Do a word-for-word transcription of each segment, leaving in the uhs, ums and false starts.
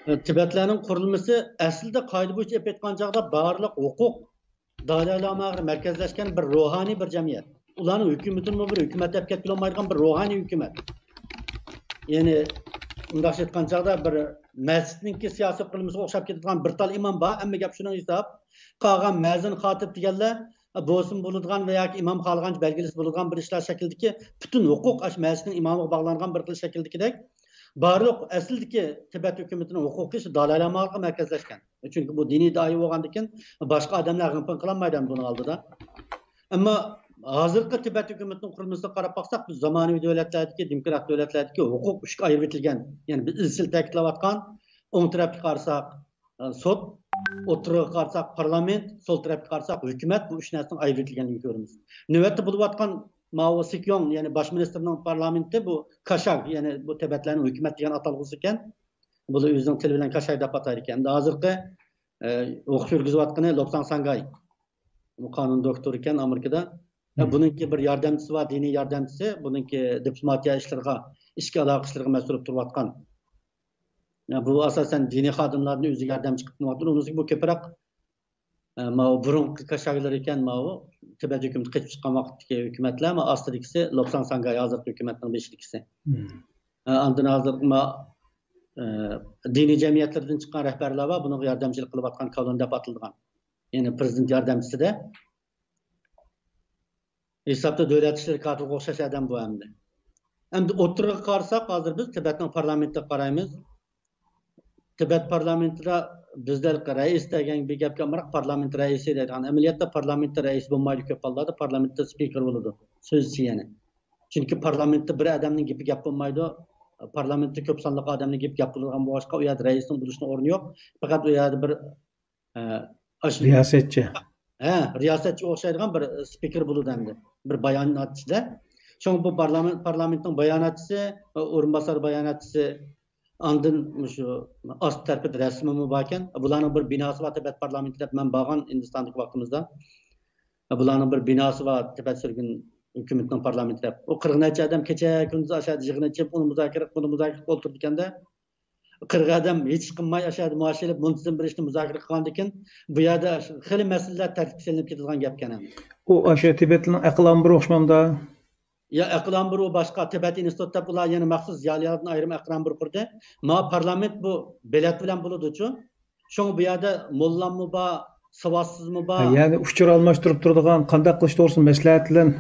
تىبەتلەرنىڭ قۇرۇلمىسى ئەسلىدە قائىدە بويىچە ئېلىپ ئېيتقان چاغدا بارلىق ھوقۇق دالاي لاماغا مەركەزلەشكەن بىر روھانىي بىر جەمئىيەت. ئۇلارنىڭ ھۆكۈمىتىنىمۇ بىر ھۆكۈمەت دەپ كەتكىلى بولمايدىغان بىر روھانىي ھۆكۈمەت. يەنى، مۇنداقچە ئېيتقان چاغدا، بىر مەسچىتنىڭكى سىياسىي قۇرۇلمىسىغا ئوخشاپ كېتىدىغان بىر تال ئىمام بار، ھەممە گەپ شۇنىڭ ھېساب. قالغان مەزىن، خاتىپ دېگەنلەر بولسىمۇ بولىدىغان ۋە ياكى ئىمام خالىغانچە بەلگىلىسە بولىدىغان بىر ئىشلار شەكلىدىكى پۈتۈن ھوقۇق ئاشۇ مەسچىتنىڭ ئىمامىغا باغلانغان بىر خىل شەكىلدىكىدەك. بارلىق ئەسلىدىكى تىبەت ھۆكۈمىتىنىڭ ھوقۇقى شۇ دالاي لاماغا مەركەزلەشكەن. چۈنكى بۇ دىنىي دائىرە بولغاندىكىن باشقا ئادەملەر غىڭ-پىڭ قىلالمايدۇ بۇنىڭ ئالدىدا. ئەمما ھازىرقى تىبەت ھۆكۈمىتىنىڭ قۇرۇلمىسىغا قاراپ باقساق، بىز زامانىۋى دۆلەتلەردىكى، دېموكرات دۆلەتلەردىكى ھوقۇق ئۈچكە ئايرىۋېتىلگەن. يەنى بىز ئىزچىل تەكىتلەۋاتقان، ئوڭ تەرەپكە قارىساق، ئە، سوت، ئوتتۇرىغا قارىساق، پارلامېنت، سول تەرەپكە قارىساق، ھۆكۈمەت، بۇ ئۈچ نەرسىنىڭ ئايرىۋېتىلگەنلىكىنى كۆرىمىز. نۆۋەتتە بولۇۋاتقان ماۋۇ سىكيوڭ، يەنى باش مىنىستىرنىڭ پارلامېنتى، بۇ كاشاگ، يەنى بۇ تىبەتلەرنىڭ ھۆكۈمەت دېگەن ئاتالغۇسى ئىكەن. بۇلار ئۆزىنىڭ تىلى بىلەن كاشاگ دەپ ئاتايدىكەن. ئەمدى ھازىرقى، ئە، ھوقۇق يۈرگۈزۈۋاتقىنى لوبساڭ ساڭگاي. بۇ قانۇن دوكتورى ئىكەن ئامېرىكىدا. يا، بۇنىڭكى بىر ياردەمچىسى بار، دىنىي ياردەمچىسى، بۇنىڭكى دىپلوماتىيە ئىشلىرىغا، ئىچكى ئالاقە ئىشلىرىغا مەسئۇل بولۇپ تۇرۇۋاتقان. يا، بۇ ئاساسەن دىنىي خادىملاردىن ئۆزىگە ياردەمچى قىلىپ قىلىۋاتىدۇ. ئۇنىڭ بۇ كۆپرەك، ئە، ماۋۇ بۇرۇنقى كاشاگلار ئىكەن، ماۋۇ تىبەت ھۆكۈمىتى قېچىپ چىققان ۋاقىتتىكى ھۆكۈمەتلەر، ماۋۇ ئاستىدىكىسى لوبساڭ ساڭگاي، ھازىرقى ھۆكۈمەتنىڭ بېشىدىكىسى. ئە، ئاندىن ھازىر ما-، ئە، دىنىي جەمئىيەتلەردىن چىققان رەھبەرلەر بار، بۇنىڭغا ياردەمچىلىك قىلىۋاتقان كالون دەپ ئاتىلىدىغان. يەنى پىرېزىدېنت ياردەمچىسىدە. ھېسابتا دۆلەت ئىشلىرى كاتىپىغا ئوخشاش ئادەم بۇ ئەمدى. ئەمدى ئوتتۇرىغا قارىساق، ھازىر بىز تىبەتنىڭ پارلامېنتىغا قارايمىز. تىبەت پارلامېنتىدا بىزدە رەئىس دېگەن بىر گەپكە ئامراق، پارلامېنت رەئىسى دەيدىغان. ئەمەلىيەتتە پارلامېنتتا رەئىس بولمايدۇ، كۆپ ھاللاردا پارلامېنتتا سپىكېر بولىدۇ، سۆزچى يەنى. چۈنكى پارلامېنتتا بىر ئادەمنىڭ گېپى گەپ بولمايدۇ. پارلامېنتتا كۆپ سانلىق ئادەمنىڭ گېپى گەپ بولىدىغان بولغاچقا، ئۇ يەردە رەئىسنىڭ بولۇشىنىڭ ئورنى يوق. پەقەت ئۇ يەردە بىر، ئە، ئاشۇ رىياسەتچى. ھە، رىياسەتچىگە ئوخشايدىغان بىر سپىكېر بولىدۇ ئەمدى. بىر باياناتچىدە. شۇڭا بۇ پارلامېنت، پارلامېنتنىڭ باياناتچىسى، ئورۇنباسار باياناتچىسى، ئاندىن مۇشۇ ئاستى تەرىپىدە رەسىمىمۇ باركەن. بۇلارنىڭ بىر بىناسى بار، تىبەت پارلامېنتى دەپ مەن بارغان ھىندىستاندىكى ۋاقتىمىزدا. بۇلارنىڭ بىر بىناسى بار، تىبەت سۈرگۈن ھۆكۈمىتىنىڭ پارلامېنتى دەپ. ئۇ قىرىق نەچچە ئادەم كېچە كۈندۈز ئاشۇ يەردە يىغىن ئېچىپ، ئۇنى مۇزاكىرە قىلىپ، بۇنى مۇزاكىرە قىلىپ ئولتۇرىدىكەندە، قىرىق ئادەم ھېچ قىلماي ئاشۇ يەردە مۇئاشىرە، مۇنتىزىم بىر ئىشنى مۇزاكىرە قىلغاندىكىن، بۇ يەردە خېلى مەسىلىلەر تەرتىپكە سېلىنىپ كېتىدىغان گەپكەن ئەمدى. ئۇ ئاشۇ تىبەتلىنىڭ ئەقىل ئامبىرى ئوخشىمامدا؟ يا، ئەقىل ئامبىرى ئۇ باشقا، تىبەت ئىنستىتۇت دەپ ئۇلار يەنە مەخسۇس زىيالىيلاردىن ئايرىم ئەقىل ئامبىرى قۇردى. ما پارلامېنت بۇ بېلەت بىلەن بولىدۇچۇ. شۇڭا بۇ يەردە موللاممۇ بار، ساۋاتسىزمۇ بار. يەنى ئۇچۇر ئالماشتۇرۇپ تۇرىدىغان، قانداق قىلىش توغرىسىدا مەسلىھەت بىلەن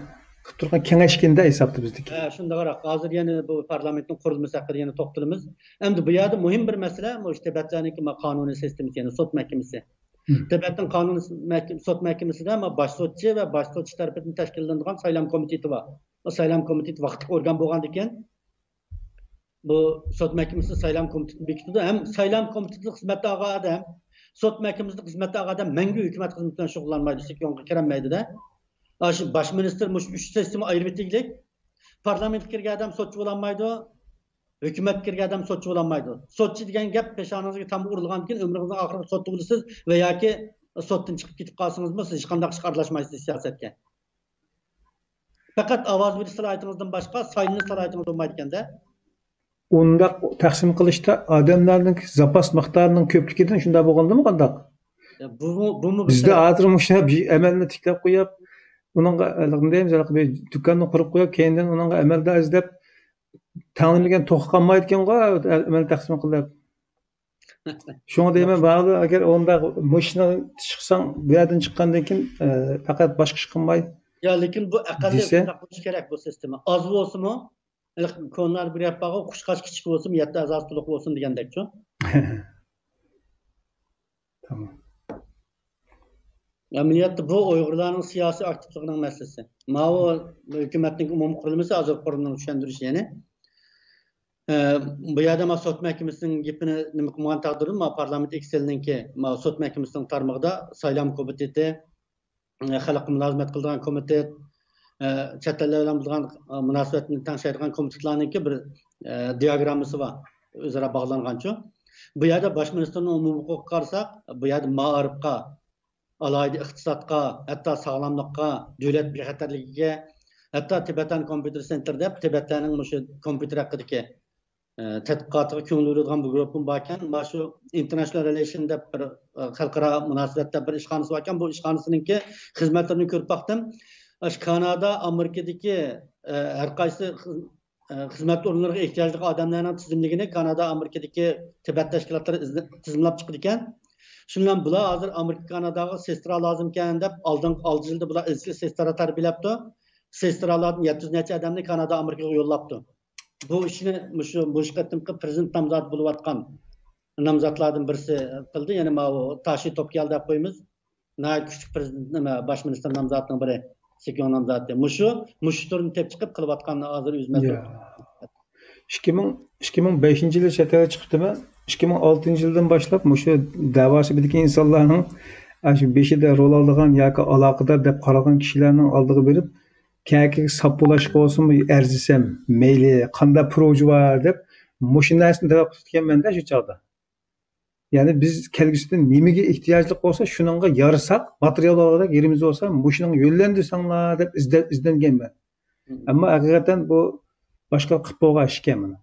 قىلىپ تۇرغان كېڭەشكىندە ھېسابتا بىزدىكى. ھە، شۇنداقراق. ھازىر يەنە بۇ پارلامېنتنىڭ قۇرۇلمىسى ھەققىدە يەنە توختىلىمىز. ئەمدى بۇ يەردە مۇھىم بىر مەسىلە، مۇشۇ تىبەتلەرنىڭكى ما قانۇنىي سىستېمىسى، يەنى سوت مەھكىمىسى. تىبەتنىڭ قانۇن مەھكىم-، سوت مەھكىمىسىدە ما باش سوتچى ۋە باش سوتچى تەرىپىدىن تەشكىللىنىدىغان سايلام كومىتېتى بار. ئۇ سايلام كومىتېتى ۋاقىتلىق ئورگان بولغاندىكىن، بۇ سوت مەھكىمىسى سايلام كومىتېتىنى بېكىتىدۇ. ھەم سايلام كومىتېتىدا خىزمەتتە ئالغان ئادەم، سوت مەھكىمىسىدە خىزمەتتە ئالغان ئادەم مەڭگۈ ھۆكۈمەت خىزمىتى بىلەن شۇغۇللانمايدۇ، سىكيونغا كىرەلمەيدۇ-دە. ئاشۇ باش مىنىستىر مۇشۇ ئۈچ سىستېما ئايرىۋېتىگلىك. پارلامېنتقا كىرگەن ئادەم سوتچى بولالمايدۇ، ھۆكۈمەتكە كىرگەن ئادەم سوتچى بولالمايدۇ. سوتچى دېگەن گەپ پېشانىڭىزغا تامغا ئۇرۇلغاندىن كېيىن ئۆمرىڭىزنىڭ ئاخىرىغىچە سوتتا بولىسىز ۋە ياكى سوتتىن چىقىپ كېتىپ قالسىڭىزمۇ، سىز ھېچقانداق ئىشقا ئارىلاشمايسىز سىياسەتكە. پەقەت ئاۋاز بېرىش سالاھىيىتىڭىزدىن باشقا سايلىنىش سالاھىيىتىڭىز بولمايدىكەن-دە. ئۇنداق تەقسىم قىلىشتا ئادەملەرنىڭ زاپاس مىقدارىنىڭ كۆپلۈكىدىن شۇنداق بولغاندىمۇ قانداق؟ يا، بۇمۇ، بۇمۇ بىر بىزدە سەۋەب. ھازىر مۇشۇ بىر ئەمەلنى تىكلەپ قويۇپ، ئۇنىڭغا، ھېلىقى نېمە دەيمىز، ھېلىقى بىر دۇكاننى قۇرۇپ قويۇپ، كېيىندىن ئۇنىڭغا ئەمەلدار ئىزدەپ، تەڭلىمىگەن توخۇ قالمايدىكەنغۇ، ئەمەل تەقسىم قىلىپ. شۇڭا دەيمەن، ماۋۇ ئەگەر ئۇنداق مۇشۇنى چىقساڭ، بۇ يەردىن چىققاندىن كېيىن، ئە، پەقەت باشقا ئىش قىلماي يا، لېكىن بۇ ئەقەللىي دېسە؟ شۇنداق بولۇشى كېرەك بۇ سىستېما. ئاز بولسىمۇ، ھېلىقى كونىلاردا بىر گەپ بارغۇ، «قۇشقاچ كىچىك بولسىمۇ، يەتتە ئەزاسى تولۇق بولسۇن» دېگەندەكچۇ. تامام. ئەمەلىيەتتە بۇ ئۇيغۇرلارنىڭ سىياسىي ئاكتىپلىقىنىڭ مەسىلىسى. ماۋۇ ھۆكۈمەتنىڭ ئومۇمىي قۇرۇلمىسى، ھازىر قۇرۇلمىنىڭ چۈشەندۈرۈشى يەنى. ئە، بۇ يەردە ما سوت مەھكىمىسىنىڭ گېپىنى نېمە قىلمىغان تەقدىردىمۇ، ما پارلامېنت ئېكسېلنىڭكى، ما سوت مەھكىمىسىنىڭ تارمىقىدا سايلام كومىتېتى، ئە، خەلققە مۇلازىمەت قىلىدىغان كومىتېت، ئە، چەت ئەللەر بىلەن بولىدىغان، ئە، مۇناسىۋەتنى تەڭشەيدىغان كومىتېتلارنىڭكى بىر، ئە، دىئاگراممىسى بار. ئۆزئارا باغلانغانچۇ. بۇ يەردە باش مىنىستىرنىڭ ئومۇمىي ھوقۇقىغا قارىساق، بۇ يەردە مائارىپقا، ئالاھىدە ئىقتىسادقا، ھەتتا ساغلاملىققا، دۆلەت بىخەتەرلىكىگە، ھەتتا تىبەتان كومپيۇتېر سېنتېر دەپ تىبەتلەرنىڭ مۇشۇ كومپيۇتېر ھەققىدىكى ئە، تەتقىقاتىغا كۆڭۈل بۆلىدىغان بىر گۇرۇپپىمۇ باركەن. مانا شۇ ئىنتېرناشنال رېلېيشن دەپ بىر، ئە، خەلقئارا مۇناسىۋەت دەپ بىر ئىشخانىسى باركەن. بۇ ئىشخانىسىنىڭكى خىزمەتلىرىنى كۆرۈپ باقتىم. ئاشۇ كانادا، ئامېرىكىدىكى، ئە، ھەر قايسى خىز-، ئە، خىزمەت ئورۇنلىرىغا ئېھتىياجلىق ئادەملەرنىڭ تىزىملىكىنى كانادا، ئامېرىكىدىكى تىبەت تەشكىلاتلىرى ئىزدە-، تىزىملاپ چىقىدىكەن. شۇنىڭ بىلەن بۇلار ھازىر ئامېرىكا، كاناداغا سېسترا لازىمكەن دەپ، ئالدىنقى ئالتە يىلدا بۇلار ئىزچىل سېسترا تەربىيەلەپتۇ. سېسترالارنى يەتتە يۈز نەچچە ئادەمنى كانادا، ئامېرىكىغا يوللاپتۇ. بۇ ئىشنى مۇشۇ، مۇشۇ قېتىمقى پىرېزىدېنت نامزاتى بولۇۋاتقان نامزاتلاردىن بىرسى قىلدى. يەنى ماۋۇ تاشى توپكيال دەپ قويىمىز. ناھايىتى كۈچلۈك پىرېزىدېنت، نېمە، باش مىنىستىر نامزاتىنىڭ بىرى، سېكيوڭ نامزاتى. مۇشۇ، مۇشۇ تۈرنى تېپ چىقىپ قىلىۋاتقان ھازىر ئۆزى مەسئۇل. يا. ئىككى مىڭ، ئىككى مىڭ بەشىنچى يىلى چەت ئەلگە چىقىپتىمەن. ئىككى مىڭ ئالتىنچى يىلدىن باشلاپ مۇشۇ دەۋا سېپىدىكى ئىنسانلارنىڭ، ئاشۇ بېشىدا رول ئالىدىغان ياكى ئالاقىدار دەپ قارالغان كىشىلەرنىڭ ئالدىغا بېرىپ، كەكىگە ساپ بولاشقا بولسىمۇ ئەرزىسەم، مەيلى، قانداق پروژە بار دەپ، مۇشۇ نەرسىنى تەلەپ قىلىدىكەنمەن-دە شۇ چاغدا. يەنى بىز كەلگۈسىدە نېمىگە ئېھتىياجلىق بولسا، شۇنىڭغا يارىساق، ماتېرىيال ئالغۇدەك يېرىمىز بولسا، مۇشۇنىڭغا يۆنلەندۈرسەڭلار دەپ ئىزدە-، ئىزدەنگەنمەن. مم. ئەمما ھەقىقەتەن بۇ باشقا قىلىپ بولغان ئىش ئىكەن مانا.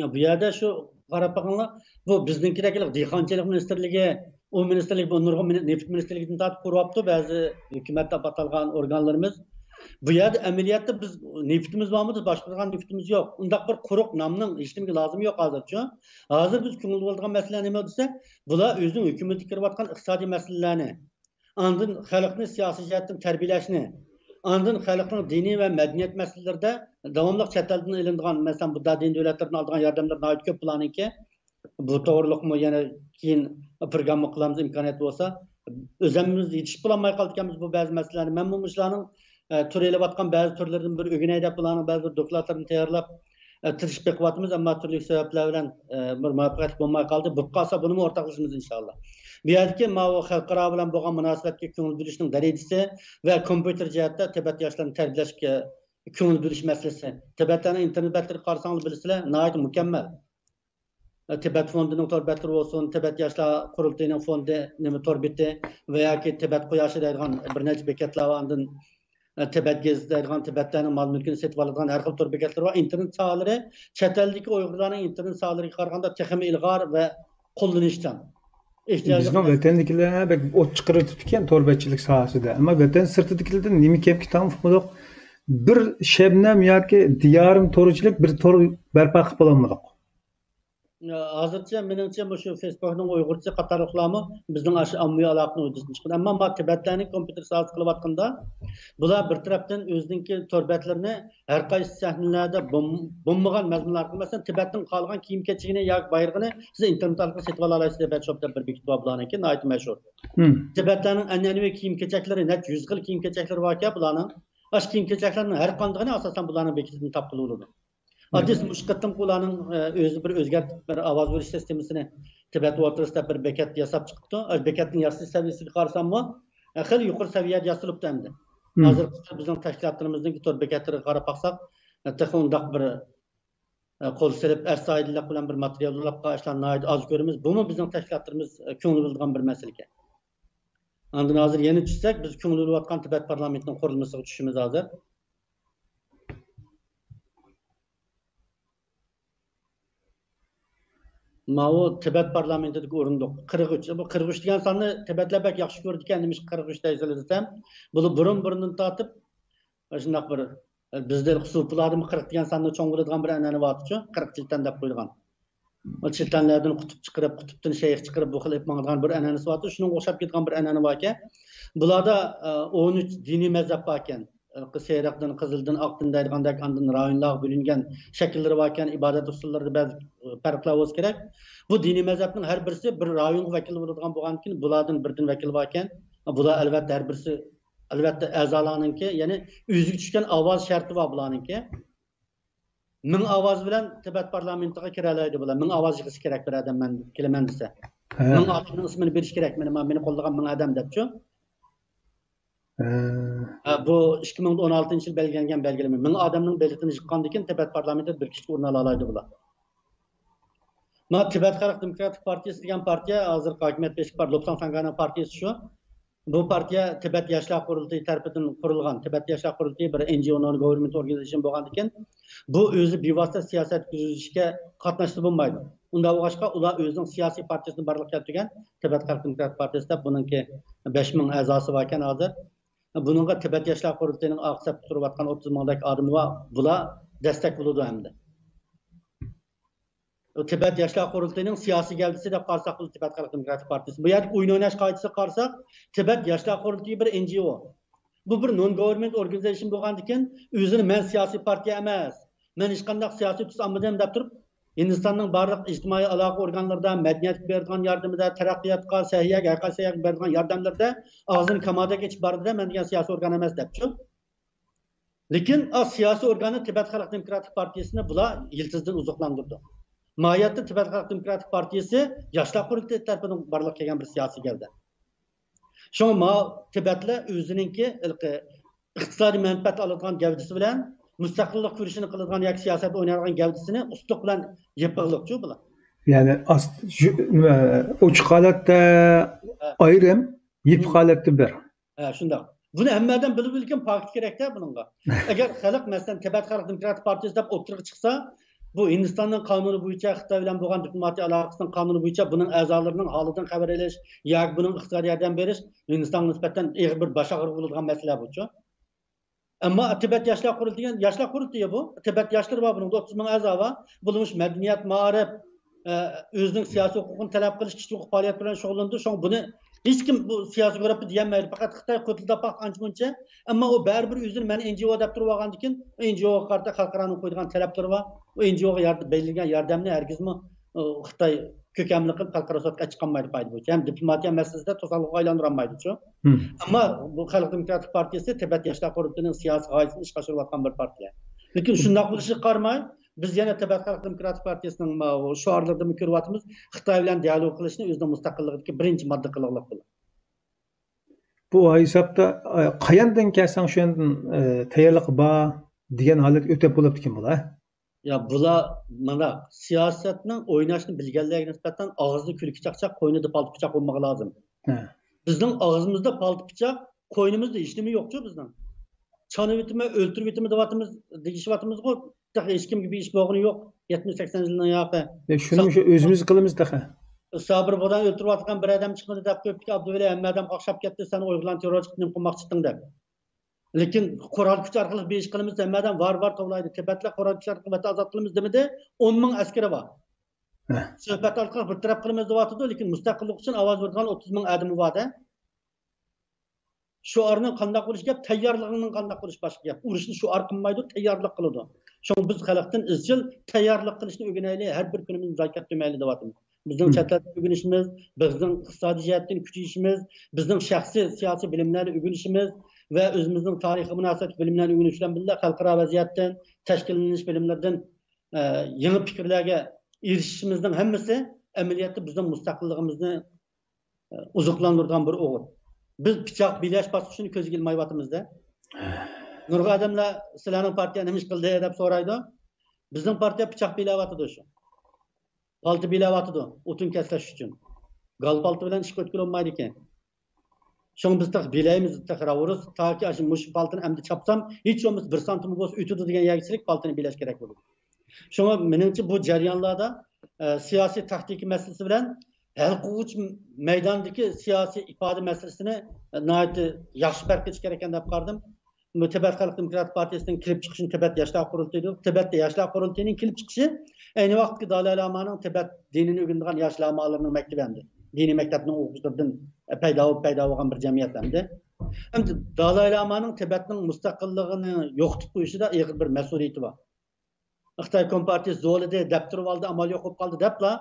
يا، بۇ يەردە شۇ قاراپ باقىڭلار، بۇ بىزنىڭكىدەك دېھقانچىلىق مىنىستىرلىكى، ئۇ مىنىستىرلىك، بۇ نۇرغۇن مىنى-، نېفىت مىنىستىرلىكىدىن تارتىپ قۇرۇۋاپتۇ بەزى ھۆكۈمەت دەپ ئاتالغان ئورگانلىرىمىز. بۇ يەردە ئەمەلىيەتتە بىز نېفىتىمىز بارمۇ، بىز باشقۇرىدىغان نېفىتىمىز يوق. ئۇنداق بىر قۇرۇق نامنىڭ ھېچنېمىگە لازىمى يوق ھازىرچۇ. ھازىر بىز كۆڭۈل بۆلىدىغان مەسىلە نېمە دېسە، بۇلار ئۆزىنىڭ ھۆكۈمىتىگە كىرىۋاتقان ئىقتىسادىي مەسىلىلەرنى، ئاندىن خەلقنى سىياسىي جەھەتتىن تەربىيەلەشنى، ئاندىن خەلقنىڭ دىنىي ۋە مەدەنىيەت مەسىلىلىرىدە داۋاملىق چەت ئەلدىن ئېلىنىدىغان، مەسىلەن، بۇددا دىنىي دۆلەتلىرىدىن ئالىدىغان ياردەملەر ناھايىتى كۆپ بۇلارنىڭكى. بۇ توغرۇلۇقمۇ يەنە كېيىن پروگرامما قىلىمىز، ئىمكانىيەت بولسا. ئۆزەممىز يېتىشىپ بولالماي قالىدىكەنمىز بۇ بەزى مەسىلىلەرنى. مەنمۇ مۇشۇلارنىڭ، ئە، تۈر ئېلىۋاتقان بەزى تۈرلىرىدىن بىر ئۆگىنەي دەپ، بۇلارنىڭ بەزى بىر دوكلاتلىرىنى تەييارلاپ، ئە، تىرىشىپ بېقىۋاتىمىز، ئەمما تۈرلۈك سەۋەبلەر بىلەن، ئە، بىر مۇۋەپپەقىيەتلىك بولماي قالدى. بولۇپ قالسا، بۇنىمۇ ئورتاقلىشىمىز، ئىنشائاللا. بۇ يەردىكى ماۋۇ خەلقئارا بىلەن بولغان مۇناسىۋەتكە كۆڭۈل بۆلۈشنىڭ دەرىجىسى ۋە كومپيۇتېر جەھەتتە تىبەت ياشلىرىنى تەربىيەلەشكە كۆڭۈل بۆلۈش مەسىلىسى. تىبەتلەرنىڭ ئىنتېرنېت بەتلىرىگە قارىساڭلار بىلىسىلەر، ناھايىتى مۇكەممەل. تىبەت فوندىنىڭ تور بەتلىرى بولسۇن، تىبەت ياشلار قۇرۇلتىيىنىڭ فوندى، نېمە، تور بېتى ۋە ياكى تىبەت قۇياشى دەيدىغان بىر نەچچە بېكەتلەر بار. ئاندىن، ئە، تىبەت گېزىتى دەيدىغان تىبەتلەرنىڭ مال-مۈلكىنى سېتىۋالىدىغان ھەر خىل تور بېكەتلىرى بار. ئىنتېرنېت ساھەلىرى چەت ئەلدىكى ئۇيغۇرلارنىڭ ئىنتېرنېت ساھەلىرىگە قارىغاندا تېخىمۇ ئىلغار ۋە قوللىنىشچان. ئېھتىياجلىق بىزنىڭ نەرسە. ۋەتەندىكىلەر بەك ئوت چىقىرىۋېتىپتىكەن تور بەتچىلىك ساھەسىدە. ئەمما ۋەتەن سىرتىدىكىلەردىن نېمە كەپكە تاڭ ئۇقمىدۇق. بىر شەبنەم ياكى دىيارىم تورىچىلىك بىر تور بەرپا قىلىپ بولالمىدۇق. ھازىرچە مېنىڭچە مۇشۇ فېيسبۇكنىڭ ئۇيغۇرچە قاتارلىقلارمۇ بىزنىڭ ئاشۇ ئاممىۋى ئالاقىنىڭ ھۆددىسىدىن چىققان. ئەمما ما تىبەتلەرنىڭ كومپيۇتېر ساھەسى قىلىۋاتقىندا، بۇلار بىر تەرەپتىن ئۆزىنىڭكى تور بەتلىرىنى ھەر قايسى سەھنىلەردە بولم-، بولمىغان مەزمۇنلار ئارقىلىق، مەسىلەن، تىبەتنىڭ خالىغان كىيىم-كېچىكىنى ياكى بايرىقىنى سىز ئىنتېرنېت ئارقىلىق سېتىۋالالايسىز، تىبەت شوپ دەپ بىر بېكىتى بار بۇلارنىڭكى، ناھايىتى مەشھۇر. مم. تىبەتلەرنىڭ ئەنئەنىۋى كىيىم-كېچەكلىرى، نەچچە يۈز خىل كىيىم-كېچەكلىرى باركەن بۇلارنىڭ. ئاشۇ كىيىم-كېچەكلەرنىڭ ھەر قاندىقىنى ئاساسەن بۇلارنىڭ بېكىتىدىن تاپقىلى بولىدۇ. ئاددىيسى مۇشۇ قېتىمقى ئۇلارنىڭ، ئە، ئۆزى بىر ئۆزگەرتىپ، بىر ئاۋاز بېرىش سىستېمىسىنى تىبەت ۋوتېرس دەپ بىر بېكەت ياساپ چىقىپتۇ. ئاشۇ بېكەتنىڭ ياسىلىش سەۋىيەسىگە قارىساممۇ، ئە، خېلى يۇقىرى سەۋىيەدە ياسىلىپتۇ ئەمدى. مم. ھازىرقى بىزنىڭ تەشكىلاتلىرىمىزنىڭكى تور بېكەتلىرىگە قاراپ باقساق، ئە، تېخى ئۇنداق بىر، ئە، قول سېلىپ، ئەستايىدىللىق بىلەن بىر ماتېرىيال يوللاپ قويغان ئىشلارنى ناھايىتى ئاز كۆرىمىز. بۇمۇ بىزنىڭ تەشكىلاتلىرىمىز، ئە، كۆڭۈل بۆلىدىغان بىر مەسىلە ئىكەن. ئاندىن ھازىر يەنە چۈشسەك، بىز كۆڭۈل بۆلۈۋاتقان تىبەت پارلامېنتىنىڭ قۇرۇلمىسىغا چۈشىمىز ھازىر. ماۋۇ تىبەت پارلامېنتىدىكى ئورۇندۇق قىرىق ئۈچ. بۇ قىرىق ئۈچ دېگەن ساننى تىبەتلەر بەك ياخشى كۆرىدىكەن، نېمىشقا قىرىق ئۈچ دەيسىلەر دېسەم، بۇلار بۇرۇن-بۇرۇندىن تارتىپ شۇنداق بىر، بىزدە سۇپىلاردىمۇ قىرىق دېگەن ساننى چوڭ بىلىدىغان بىر ئەنئەنە بارتىچۇ، قىرىق چىلتەن دەپ قويىدىغان. ئۇ چىلتەنلەردىن قۇتۇپ چىقىرىپ، قۇتۇپتىن شەيخ چىقىرىپ، بۇ خىل ئېلىپ ماڭىدىغان بىر ئەنئەنىسى بارتۇ. شۇنىڭغا ئوخشاپ كېتىدىغان بىر ئەنئەنە باركەن. بۇلاردا، ئە، ئون ئۈچ دىنىي مەزھەپ باركەن. ئىرقى سېرىقتىن، قىزىلدىن، ئاقتىن دەيدىغاندەك، ئاندىن رايونلارغا بۆلۈنگەن شەكىللىرى باركەن، ئىبادەت ئۇسۇللىرىدا بەزى، ئە، پەرقلەر بولسا كېرەك. بۇ دىنىي مەزھەپنىڭ ھەر بىرسى بىر رايونغا ۋەكىل بولىدىغان بولغاندىكىن، بۇلاردىن بىردىن ۋەكىل باركەن. بۇلار ئەلۋەتتە ھەر بىرسى، ئەلۋەتتە ئەزالارنىڭكى، يەنى ئۆزىگە چۈشكەن ئاۋاز شەرتى بار بۇلارنىڭكى. مىڭ ئاۋاز بىلەن تىبەت پارلامېنتىغا كىرەلەيدۇ بۇلار. مىڭ ئاۋاز يىغىشى كېرەك بىر ئادەم مەن كېلىمەن دېسە. ھە. مىڭ ئادەمنىڭ ئىسمىنى بېرىش كېرەك، مانا مېنى قوللىغان مىڭ ئادەم دەپچۇ. ھە. ھە، بۇ ئىككى مىڭ ئون ئالتىنچى يىل بەلگىلەنگەن بەلگىلىمە. مىڭ ئادەمنىڭ بېلىتىنى يىغقاندىن كېيىن تىبەت پارلامېنتىدا بىر كىشىلىك ئورۇن ئالالايدۇ بۇلار. مانا تىبەت خەلق دېموكراتىك پارتىيىسى دېگەن پارتىيە ھازىرقى ھاكىمىيەت بېشىدا بار، لوپساڭ ساڭگانىڭ پارتىيىسى شۇ. بۇ پارتىيە تىبەت ياشلار قۇرۇلتىيى تەرىپىدىن قۇرۇلغان. تىبەت ياشلار قۇرۇلتىيى بىر N G O، non government organization بولغاندىكىن، بۇ ئۆزى بىۋاسىتە سىياسەت يۈرگۈزۈشكە قاتناشسا بولمايدۇ. ئۇنداق بولغاچقا، ئۇلار ئۆزىنىڭ سىياسىي پارتىيىسىنى بارلىققا كەلتۈرگەن، تىبەت خەلق دېموكراتىك پارتىيىسى دەپ، بۇنىڭكى بەش مىڭ ئەزاسى باركەن ھازىر. بۇنىڭغا تىبەت ياشلار قۇرۇلتىيىنىڭ ئارقا سەپتە تۇرۇۋاتقان ئوتتۇز مىڭدەك ئادىمى بار، بۇلار دەستەك بولىدۇ ھەمدە. تىبەت ياشلار قۇرۇلتىيىنىڭ سىياسىي گەۋدىسى دەپ قارىساق، بۇ تىبەت خەلق دېموكراتىك پارتىيىسى. بۇ يەردىكى ئويۇن ئويناش قائىدىسىگە قارىساق، تىبەت ياشلار قۇرۇلتىيى بىر N G O. بۇ بىر non government organization بولغاندىكىن، ئۆزىنى مەن سىياسىي پارتىيە ئەمەس، مەن ھېچقانداق سىياسىي تۈس ئالمىدىم دەپ تۇرۇپ، ھىندىستاننىڭ بارلىق ئىجتىمائىي ئالاقە ئورگانلىرىدا، مەدەنىيەتكە بېرىدىغان ياردىمىدە، تەرەققىياتقا، سەھىيەگە، ھەر قايسى سەھىيەگە بېرىدىغان ياردەملىرىدە ئاغزىنى كامادەك ئېچىپ بارىدۇ-دە، مەن دېگەن سىياسىي ئورگان ئەمەس دەپچۇ. لېكىن ئا سىياسىي ئورگاننى تىبەت خەلق دېموكراتىك پارتىيىسىنى بۇلار يىلتىزدىن ئوزۇقلاندۇرىدۇ. ماھىيەتتە تىبەت خەلق دېموكراتىك پارتىيىسى ياشلار قۇرۇلتىيى تەرىپىدىن بارلىققا كەلگەن بىر سىياسىي گەۋدە. شۇڭا ما تىبەتلەر ئۆزىنىڭكى ھېلىقى ئىقتىسادىي مەنپەئەت ئالىدىغان گەۋدىسى بىلەن مۇستەقىللىق كۈرىشىنى قىلىدىغان ياكى سىياسەت ئوينايدىغان گەۋدىسىنى ئۇتۇقلۇق بىلەن يېپىقلىقچۇ بۇلار. يەنى ئاست-، ژۇ-، ئە، ئوچۇق ھالەتتە ھە. ئايرىم، يېپىق ھالەتتە بىر. ھە، شۇنداق. بۇنى ھەممە ئادەم بىلىدۇ، لېكىن پاكىت كېرەكتە بۇنىڭغا. ئەگەر خەلق، مەسىلەن، تىبەت خەلق دېموكراتىك پارتىيىسى دەپ ئوتتۇرىغا چىقسا، بۇ ھىندىستاننىڭ قانۇنى بويىچە، خىتاي بىلەن بولغان دىپلوماتىك ئالاقىسىنىڭ قانۇنى بويىچە بۇنىڭ ئەزالىرىنىڭ ھالىدىن خەۋەر ئېلىش ياكى بۇنىڭ ئىقتىسادىي ياردەم بېرىش ھىندىستانغا نىسبەتەن ئېغىر بىر باش ئاغرىقى بولىدىغان مەسىلە بۇچۇ. ئەمما تىبەت ياشلار قۇرۇلتىيى دېگەن ياشلار قۇرۇلتىيى بۇ. تىبەت ياشلىرى بار، بۇنىڭدا ئوتتۇز مىڭ ئەزا بار. بۇلار مۇشۇ مەدەنىيەت، مائارىپ، ئە، ئۆزىنىڭ سىياسىي ھوقۇقىنى تەلەپ قىلىش، كىشىلىك ھوقۇق پائالىيەت بىلەن شۇغۇللىنىدۇ. شۇڭا بۇنى ھېچكىم بۇ سىياسىي گۇرۇپپا دېيەلمەيدۇ. پەقەت خىتاي قوتۇلداپ باقتى ئانچە مۇنچە. ئەمما ئۇ بەرىبىر ئۆزىنى مەن ئېن جى ئو دەپ تۇرۇۋالغاندىكىن، ئېن جى ئوغا قارىتا خەلقئارانىڭ قويىدىغان تەلەپلىرى بار. ئۇ ئېن جى ئوغا يارد-، بېرىلگەن ياردەمنى ھەرگىزمۇ، ئۇ، خىتاي كۆكەملىك قىلىپ خەلقئارا سوتقا چىقالمايدۇ پايدا بويىچە. ھەم دىپلوماتىيە مەسىلىسىدە توسالغۇغا ئايلاندۇرالمايدۇچۇ. مم. ئەمما بۇ خەلق دېموكراتىك پارتىيىسى تىبەت ياشلار قۇرۇلتىيىنىڭ سىياسىي غايىسىنى ئىشقا ئاشۇرۇۋاتقان بىر پارتىيە. لېكىن شۇنداق بولۇشىغا قارىماي، بىز يەنە تىبەت خەلق دېموكراتىك پارتىيىسىنىڭ ماۋۇ شوئارلىرىدىنمۇ كۆرۈۋاتىمىز، خىتاي بىلەن دىئالوگ قىلىشنى ئۆزىنىڭ مۇستەقىللىقىدىكى بىرىنچى ماددا قىلغۇلۇق بۇلار. بۇ ھېسابتا، ئە، قاياندىن كەلسەڭ شۇ يەردىن، ئە، تەييارلىق بار دېگەن ھالەتكە ئۆتۈپ بولۇپتىكەن بۇلار. يا، بۇلار مانا سىياسەتنىڭ ئويناشنى بىلگەنلەرگە نىسبەتەن ئاغزىدا كۈلكە چاقچاق، قوينىدا پالتا پىچاق بولمىغا لازىم. ھە. بىزنىڭ ئاغزىمىزدا پالتا پىچاق، قوينىمىزدا ھېچنېمە يوقچۇ بىزنىڭ. چانىۋېتىمەن، ئۆلتۈرۈۋېتىمەن دەۋاتىمىز، دېيىشىۋاتىمىزغۇ، تېخى ھېچكىمگە بىر ئىش بولغىنى يوق. يەتمىش سەكسەن يىلنىڭ ياقى. ئە، شۇنى مۇشۇ ئۆزىمىز قىلىمىز تېخى. سابىر بۇغداينى ئۆلتۈرۈۋاتقان بىر ئادەم چىقمىدى دەپ قويۇپتىكەن ئابدۇۋەلى، ھەممە ئادەم قاقشاپ كەتتى، سەن ئۇيغۇرلارنى تېررورچى قىلىپ نېمە قىلماقچى ئىدىڭ دەپ. لېكىن قورال كۈچ ئارقىلىق بىر ئىش قىلىمىز، ھەممە ئادەم ۋار ۋار توۋلايدۇ. تىبەتلەر قورال كۈچ ئارقىلىق ۋەتەن ئازاد قىلىمىز دېمىدى، ئون مىڭ ئەسكىرى بار. ھە. سۆھبەت ئارقىلىق بىر تەرەپ قىلىمىز دەۋاتىدۇ، لېكىن مۇستەقىللىق ئۈچۈن ئاۋاز بېرىدىغان ئوتتۇز مىڭ ئادىمى بار-دە. شوئارنىڭ قانداق بولۇشى گەپ، تەييارلىقنىڭ قانداق بولۇشى باشقا گەپ. ئۇرۇشنى شوئار قىلمايدۇ، تەييارلىق قىلىدۇ. شۇڭا بىز خەلقتىن ئىزچىل تەييارلىق قىلىشنى ئۆگىنەيلى، ھەر بىر كۈنىمىزنى زايە كەتتۈرمەيلى دەۋاتىمىز. بىزنىڭ مم. چەت ئەلدە ئۆگىنىشىمىز، بىزنىڭ ئىقتىسادىي جەھەتتىن كۈچىيىشىمىز، بىزنىڭ شەخسىي سىياسىي بىلىملەرنى ئۆگىنىشىمىز ۋە ئۆزىمىزنىڭ تارىخىي مۇناسىۋەتلىك بىلىملەرنى ئۆگىنىش بىلەن بىللە، خەلقئارا ۋەزىيەتتىن، تەشكىللىنىش بىلىملىرىدىن، ئە، يېڭى پىكىرلەرگە ئېرىشىشىمىزنىڭ ھەممىسى ئەمەلىيەتتە بىزنىڭ مۇستەقىللىقىمىزنى ئوزۇقلاندۇرىدىغان بىر ئوغۇت. بىز پىچاق بىلەش باسقۇچىنى كۆزگە ئىلمايۋاتىمىز-دە. نۇرغۇن ئادەملەر، «سىلەرنىڭ پارتىيە نېمە ئىش قىلدى؟» دەپ سورايدۇ. بىزنىڭ پارتىيە پىچاق بىلەۋاتىدۇ شۇ. پالتا بىلەۋاتىدۇ، ئوتۇن كەسلەش ئۈچۈن. گال پالتا بىلەن ئىشقا ئۆتكىلى بولمايدىكەن. شۇڭا بىز تېخى بىلەيمىز، تېخى راۋۇرۇس، تاكى ئاشۇ مۇشۇ پالتىنى ئەمدى چاپسام، ھېچ بولمىسا بىر سانتىم بولسا ئۆتىدۇ دېگەن يەرگىچىلىك پالتىنى بىلەش كېرەك بولىدۇ. شۇڭا مېنىڭچە بۇ جەريانلاردا، ئە، سىياسىي تاكتىكا مەسىلىسى بىلەن ھەل قىلغۇچ مەيداندىكى سىياسىي ئىپادە مەسىلىسىنى، ئە، ناھايىتى ياخشى پەرق قىلىش كېرەك ئىكەن دەپ قارىدىم. بۇ تىبەت خەلق دېموكراتىك پارتىيىسىنىڭ كېلىپ چىقىشىنى تىبەت ياشلار قۇرۇلتىيى دەيدۇ. تىبەتتە ياشلار قۇرۇلتىيىنىڭ كېلىپ چىقىشى ئەينى ۋاقىتتىكى دالاي لامانىڭ تىبەت دىنىنى ئۆگىنىدىغان ياش لامالىرىنىڭ مەكتىپى ئەمدى. دىنىي مەكتەپنىڭ ئوقۇغۇچىلىرىدىن پەيدا بولۇپ، پەيدا بولغان بىر جەمئىيەت ئەمدى. ئەمدى دالاي لامانىڭ تىبەتنىڭ مۇستەقىللىقىنى يوقىتىپ قويۇشىدا ئېغىر بىر مەسئۇلىيىتى بار. خىتاي كومپارتىيىسى زورلىدى، دەپ تۇرۇۋالدى، ئامال يوق بولۇپ قالدى دەپلا،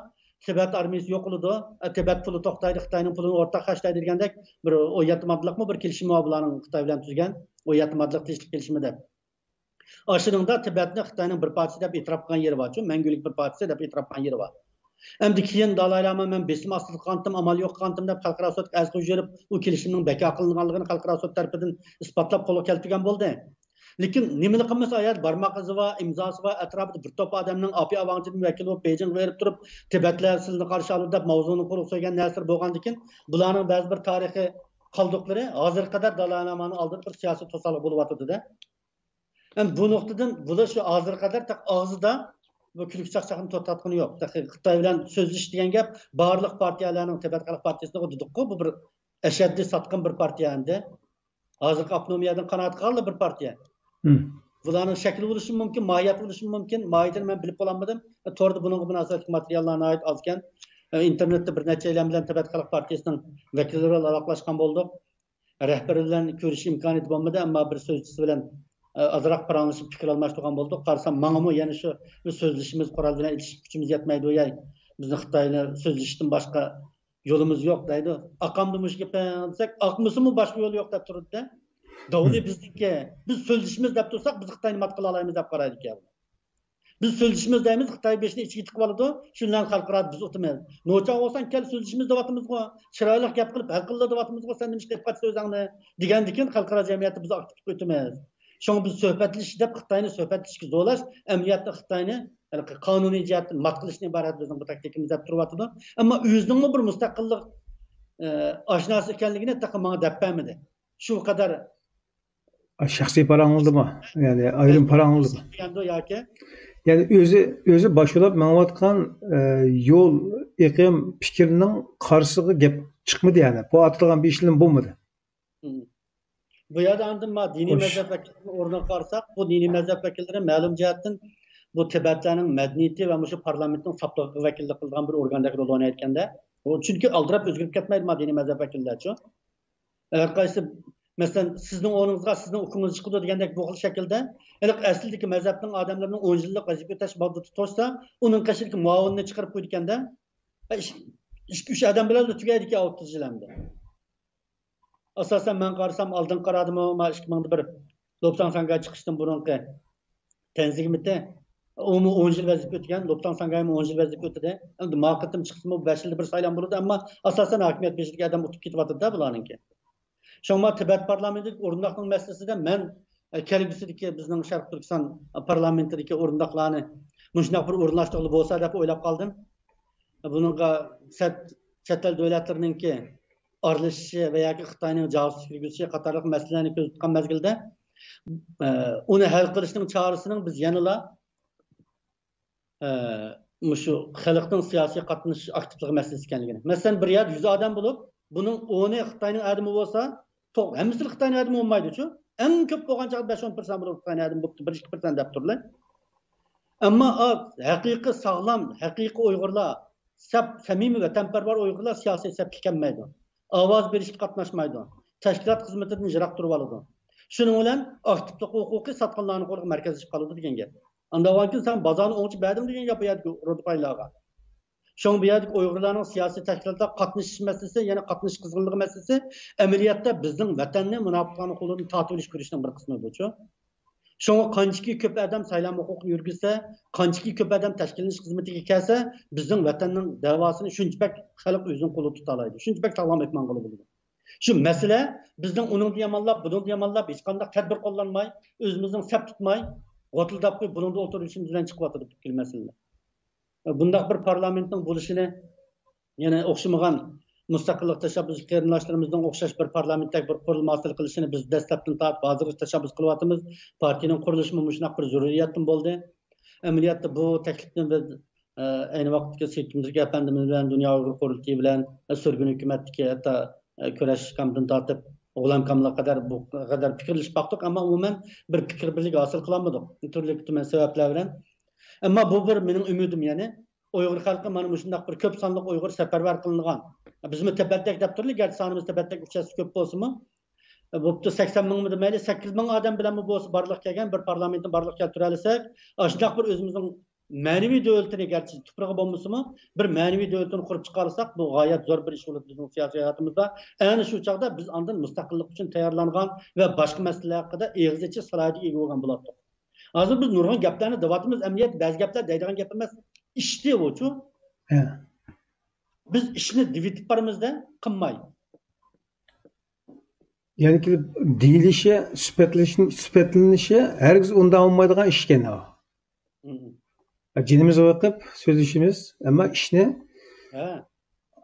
تىبەت ئارمىيىسى يوقىلىدۇ، تىبەت پۇلى توختايدۇ، خىتاينىڭ پۇلىنى ئورتاق خەجلەيدۇ دېگەندەك بىر ئون يەتتە ماددىلىقمۇ بىر كېلىشىمى بار بۇلارنىڭ خىتاي بىلەن تۈزگەن، ئون يەتتە ماددىلىق تىنچلىق كېلىشىمى دەپ. ئاشۇنىڭدا تىبەتنى خىتاينىڭ بىر پارچىسى دەپ ئېتىراپ قىلغان يېرى بارچۇ، مەڭگۈلۈك بىر پارچىسى دەپ ئېتىراپ قىلغان يېرى بار. ئەمدى كېيىن دالاي لاما مەن بېسىم ئاستىدا قالغانتىم، ئامال يوق قالغانتىم دەپ خەلقئارا سوتقا ئەرز قويۇپ يۈرۈپ، ئۇ كېلىشىمنىڭ بىكار قىلىنغانلىقىنى خەلقئارا سوت تەرىپىدىن ئىسپاتلاپ قولغا كەلتۈرگەن بولدى. لېكىن نېمىلا قىلمىسا، ئايال بارماق ئىزى بار، ئىمزاسى بار، ئەتراپىدا بىر توپ ئادەمنىڭ ئاپى ئاۋاڭچىدىن ۋەكىل بولۇپ بېيجىڭغا بېرىپ تۇرۇپ، تىبەتلەر سىزنى قارشى ئالىدۇ دەپ ماۋزۇنىڭ قۇرۇق سۆيگەن نەرسىلىرى بولغاندىكىن، بۇلارنىڭ بەزى بىر تارىخىي قالدۇقلىرى ھازىرغا قەدەر دالاي لامانىڭ ئالدىدا بىر سىياسىي توسالغۇ بولۇۋاتىدۇ-دە. ئەمدى بۇ نۇقتىدىن بۇلار شۇ ھازىرغا قەدەر تېخى ئاغزىدا بۇ كۈلكە چاقچاقنى توختاتقىنى يوق. تېخى خىتاي بىلەن سۆزلىشىش دېگەن گەپ بارلىق پارتىيەلەرنىڭ، تىبەت خەلق پارتىيەسىنىڭ دېدۇققۇ، بۇ بىر ئەشەددىي ساتقىن بىر پارتىيە ئەمدى. ھازىرقى ئاپتونومىيەدىن قانائەت قىلغانلا بىر پارتىيە. بۇلارنىڭ شەكلى بولۇشى مۇمكىن، ماھىيەت بولۇشى مۇمكىن. ماھىيىتىنى مەن بىلىپ بولالمىدىم. توردا بۇنىڭغا مۇناسىۋەتلىك ماتېرىياللار ناھايىتى ئازكەن. ئىنتېرنېتتا بىر نەچچەيلەن بىلەن تىبەت خەلق پارتىيىسىنىڭ ۋەكىللىرى بىلەن ئالاقىلەشكەن بولدۇق. رەھبىرى بىلەن كۆرۈشۈش ئىمكانىيىتى بولمىدى، ئەمما بىر سۆزچىسى بىلەن ئازراق پاراڭلىشىپ پىكىر ئالماشتۇرغان بولدۇق. قارىسام، ماڭىمۇ يەنە شۇ سۆزلىشىمىز، قورال بىلەن ئېلىشىش كۈچىمىز يەتمەيدۇ، يا بىزنى خىتايلار سۆزلىشىشتىن باشقا يولىمىز يوق دەيدۇ. ئاقامدۇ مۇشۇ گېپىڭ دېسەك، ئاقمىسىمۇ باشقا يول يوق دەپ تۇرىدۇ-دە. داۋلى بىزنىڭكى، بىز سۆزلىشىمىز دەپ تۇرساق، بىز خىتاينى مات قىلالايمىز دەپ قارايدىكەن. بىز سۆزلىشىمىز دەيمىز، خىتاي بېشىنى ئىچىگە تىقىۋالىدۇ، شۇ بىلەن خەلقئارادا بىز ئۇتىمىز. نوچى بولساڭ كەل سۆزلىشىمىز دەۋاتىمىزغۇ، چىرايلىق گەپ قىلىپ ھەل قىلىلا دەۋاتىمىزغۇ، سەن نېمىشقا ئېيتىپ قاچىسەن ئۆزۈڭنى دېگەندىكىن خەلقئارا جەمئىيەتتە بىز ئاكتىپ ئۆتىمىز. شۇڭا بىز سۆھبەتلىشىش دەپ خىتاينى سۆھبەتلىشىشكە زورلاش، ئەمەلىيەتتە خىتاينى ھېلىقى قانۇنىي جەھەتتىن مات قىلىشتىن ئىبارەت بىزنىڭ بۇ تاكتىكىمىز دەپ تۇرۇۋاتىدۇ. ئەمما ئۆزىنىڭمۇ بىر مۇستەقىللىق، ئە، ئاشناسى ئىكەنلىكىنى تېخى ماڭا دەپ بەرمىدى. شۇ قەدەر شەخسىي پاراڭلىدىمۇ؟ يەنى ئايرىم پاراڭلىدىمۇ؟ دېگەندۇ ياكى؟ يەنى ئۆزى، ئۆزى باشلاپ مېڭىۋاتقان، ئە، يول، ئېقىم، پىكىرنىڭ قارشىسىغا گەپ چىقمىدى يەنى. بۇ ئاتىلغان بىر ئىشلىرىمۇ بولمىدى. مم. بۇ يەردە ئاندىن ما دىنىي مەزھەپ ۋەكىللىرىنىڭ ئورنىغا قارىساق، بۇ دىنىي مەزھەپ ۋەكىللىرى مەلۇم جەھەتتىن بۇ تىبەتلەرنىڭ مەدەنىيىتى ۋە مۇشۇ پارلامېنتنىڭ ساپلىقىغا ۋەكىللىك قىلىدىغان بىر ئورگاندەك رول ئوينايدىكەندە. ئۇ چۈنكى ئالدىراپ ئۆزگىرىپ كەتمەيدۇ ما دىنىي مەزھەپ ۋەكىللەرچۇ. ھەر قايسى، مەسىلەن، سىزنىڭ ئورنىڭىزغا سىزنىڭ ئۇكىڭىز چىقىدۇ دېگەندەك بۇ خىل شەكىلدە، ھېلىقى ئەسلىدىكى مەزھەپنىڭ ئادەملىرىنىڭ ئون يىللىق ۋەزىپە ئۆتەش مۇددىتى توشسا، ئۇنىڭ قېشىدىكى مۇئاۋىنىنى چىقىرىپ قويىدىكەندە، ئىككى، ئۈچ ئادەم بىلەنلا تۈگەيدىكەن ئوتتۇز يىل ئەمدى. ئاساسەن مەن قارىسام، ئالدىنقى قارادىمۇ ما ئىككى مىڭدا بىر لوپساڭ ساڭگاي چىقىشتىن بۇرۇنقى تەنزىگمىتى، ئۇمۇ ئون يىل ۋەزىپە ئۆتىگەن، لوپساڭ ساڭگايمۇ ئون يىل ۋەزىپە ئۆتىدى. ئەمدى ما قېتىم چىقسىمۇ بەش يىلدا بىر سايلام بولىدۇ، ئەمما ئاساسەن ھاكىمىيەت بېشىدىكى ئادەم ئۇتۇپ كېتىۋاتىدۇ-دە بۇلارنىڭكى. شۇڭا تىبەت پارلامېنتىدىكى ئورۇنداقنىڭ مەسىلىسىدە مەن، ئە، كەلگۈسىدىكى بىزنىڭ شەرقىي تۈركىستان پارلامېنتىدىكى ئورۇنداقلارنى مۇشۇنداق بىر ئورۇنلاشتۇرغىلى بولسا دەپ ئويلاپ قالدىم. بۇنىڭغا سەت-، چەت ئەل دۆلەتلىرىنىڭكى ئارىلىشىشى ۋە ياكى خىتاينىڭ جاسۇسلۇق يۈرگۈزۈشى قاتارلىق مەسىلىلەرنى كۆزدە تۇتقان مەزگىلدە، ئە، ئۇنى ھەل قىلىشنىڭ چارىسىنىڭ بىز يەنىلا، ئە، مۇشۇ خەلقنىڭ سىياسىي قاتنىشىش ئاكتىپلىقى مەسىلىسى ئىكەنلىكىنى. مەسىلەن، بىر يەردە يۈز ئادەم بولۇپ، بۇنىڭ ئونى خىتاينىڭ ئادىمى بولسا، توغ-، ھەممىسى خىتاينىڭ ئادىمى بولمايدۇچۇ. ئەڭ كۆپ بولغان چاغدا بەش ئون پىرسەنت بولۇپ خىتاينىڭ ئادىمى بوپتۇ، بىر ئىككى پىرسەنت دەپ تۇرىلى. ئەمما ئا، ھەقىقىي ساغلام، ھەقىقىي ئۇيغۇرلار، سەپ، سەمىمىي ۋەتەنپەرۋەر ئۇيغۇرلار سىياسىي سەپكە كەلمەيدۇ. ئاۋاز بېرىشكە قاتناشمايدۇ. تەشكىلات خىزمىتىدىن يىراق تۇرۇۋالىدۇ. شۇنىڭ بىلەن ئاكتىپلىق ھوقۇقى ساتقىنلارنىڭ قولىغا مەركەزلىشىپ قالىدۇ دېگەن گەپ. ئاندىن كېيىن سەن بازارنى ئوڭچە بەردىڭ دېگەن گەپ بۇ يەردىكى رۇدۇپايلارغا. شۇڭا بۇ يەردىكى ئۇيغۇرلارنىڭ سىياسىي تەشكىلاتلارغا قاتنىشىش مەسىلىسى، يەنى قاتنىشىش قىزغىنلىقى مەسىلىسى ئەمەلىيەتتە بىزنىڭ ۋەتەننى مۇناپىقلارنىڭ قولىدىن تارتىۋېلىش كۈرىشىنىڭ بىر قىسمى بۇچۇ. شۇڭا قانچىكى كۆپ ئادەم سايلام ھوقۇقىنى يۈرگۈزسە، قانچىكى كۆپ ئادەم تەشكىللىنىش خىزمىتىگە كەلسە، بىزنىڭ ۋەتەننىڭ دەۋاسىنى شۇنچە بەك خەلق ئۆزىنىڭ قولىدا تۇتالايدۇ، شۇنچە بەك ساغلام ئېلىپ ماڭغىلى بولىدۇ. شۇ مەسىلە بىزنىڭ ئۇنىڭدا يامانلاپ، بۇنىڭدا يامانلاپ، ھېچقانداق تەدبىر قوللانماي، ئۆزىمىزنىڭ سەپ تۇتماي، غوتۇلداپ قويۇپ، بۇنىڭدا ئولتۇرۇۋېلىشىمىز بىلەن چىقىۋاتىدۇ پۈتكۈل مەسىلىلەر. بۇنداق بىر پارلامېنتنىڭ بولۇشىنى، يەنە ئوخشىمىغان مۇستەقىللىق تەشەببۇسچى قېرىنداشلىرىمىزنىڭ ئوخشاش بىر پارلامېنتتەك بىر قۇرۇلما ھاسىل قىلىشىنى بىز دەسلەپتىن تارتىپ ھازىرغىچە تەشەببۇس قىلىۋاتىمىز. پارتىيىنىڭ قۇرۇلۇشىمۇ مۇشۇنداق بىر زۆرۈرىيەتتىن بولدى. ئەمەلىيەتتە بۇ تەكلىپنى بىز، ئە، ئەينى ۋاقىتتىكى سېيىت تۇمسىك ئەپەندىمىز بىلەن، دۇنيا ئۇيغۇر قۇرۇلتىيى بىلەن، ئە، سۈرگۈن ھۆكۈمەتتىكى ھەتتا، ئە، كۈرەش كامىدىن تارتىپ غۇلام كامىلغا قەدەر بۇ قەدەر پىكىرلىشىپ باقتۇق، ئەمما ئومۇمەن بىر پىكىر بىرلىكى ھاسىل قىلالمىدۇق تۈرلۈك تۈمەن سەۋەبلەر بىلەن. ئەمما بۇ بىر مېنىڭ ئۈمىدىم، يەنى ئۇيغۇر خەلقى مانا مۇشۇنداق بىر كۆپ سانلىق ئۇيغۇر سەپەرۋەر قىلىنغان. بىزمۇ تەبەتتەك دەپ تۇرىلى، گەرچە سانىمىز تەبەتتەك ئۈچ ھەسسە كۆپ بولسىمۇ، بوپتۇ، سەكسەن مىڭمۇ دېمەيلى، سەككىز مىڭ ئادەم بىلەنمۇ بولسا بارلىققا كەلگەن، بىر پارلامېنتنى بارلىققا كەلتۈرەلىسەك، ئاشۇنداق بىر ئۆزىمىزنىڭ مەنىۋى دۆلىتىنى، گەرچە تۇپرىقى بولمىسىمۇ، بىر مەنىۋى دۆلىتىنى قۇرۇپ چىقارساق، بۇ غايەت زور بىر ئىش بولىدۇ بىزنىڭ سىياسىي ھاياتىمىزدا. ئەنە شۇ چاغدا بىز ئاندىن مۇستەقىللىق ئۈچۈن تەييارلانغان ۋە باشقا مەسىلىلەر ھەققىدە ئېغىز ئېچىش سالاھىيىتىگە ئىگە بولغان بولاتتۇق. ھازىر بىز نۇرغۇن گەپلەرنى دەۋاتىمىز، ئەمەلىيەتتە بەزى گەپلەر دەيدىغان گەپ ئەمەس، ئىشتى ئۇچۇ. ھە. بىز ئىشنى دېۋىتىپ بارىمىزدە، قىلماي. يەنى دېيىلىشى، سۈپەتلىشىش-، سۈپەتلىنىشى ھەرگىز ئۇنداق بولمايدىغان ئىش ئىكەن ئۇ. مم. جېنىمىزغا بېقىپ سۆزلىشىمىز، ئەمما ئىشنى ھە.